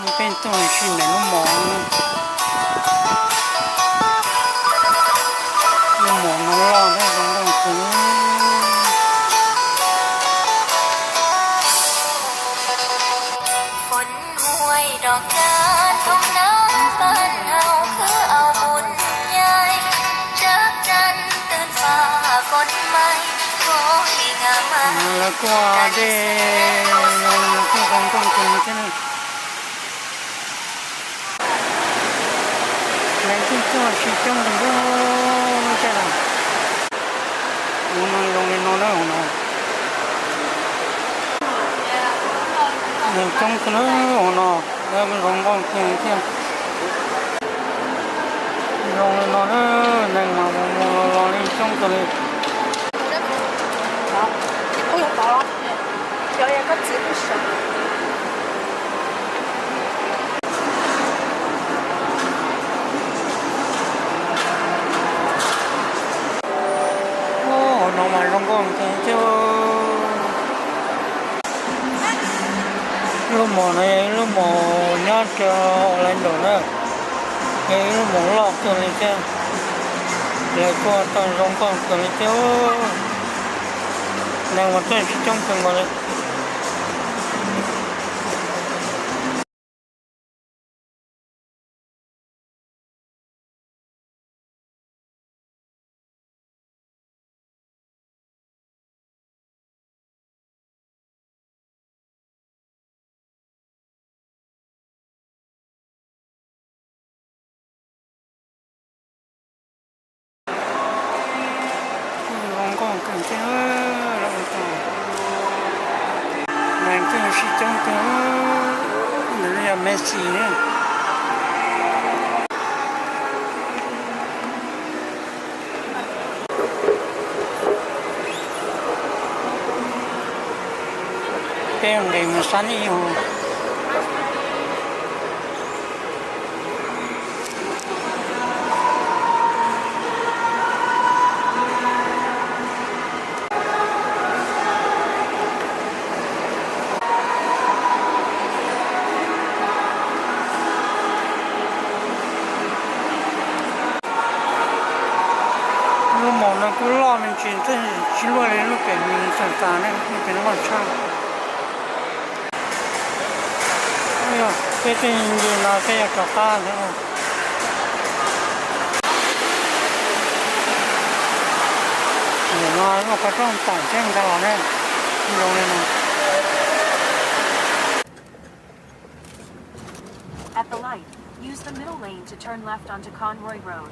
Peb tuaj sim nrog lub mos, lub mos no loj thiab zoo nkauj kawg. Lawv kuj dej, lawv kuj zoo nkauj kawg thiab na. Neeg kuj tuaj tsis coob li ub, tej zaum no zoo li no na, hauv no neeg coob kawg na, hauv no lawv zoo nkauj kawg thiab. Zoo li no na, neeg mas mus mus los los li coob kawg li. Hauv no mas zoo nkauj kawg thiab. Lub mos no yog ib lub mos nyob rau Orlando na, yog ib lub mos loj kawg li thiab. Lawv kuj tau zoo nkauj kawg li thiab. Neeg mas tuaj tsis coob kawg nkaus li. Zoo nkauj kawg thiab, lawv ua tau neeg twb sib coob kawg, nws yog Messi na. Peb nqis mus sab ib hus. Lub mos no kuj loj me ntsis thiab, tsis luaj li lub pem Txav Tas ne, lub pem loj tshaj. Peb tej ncig no peb yuav rov qab thiab. Nim no lub qhov rooj tawm thiab ntag los ne, zoo li no. At the light, use the middle lane to turn left onto Conroy Road.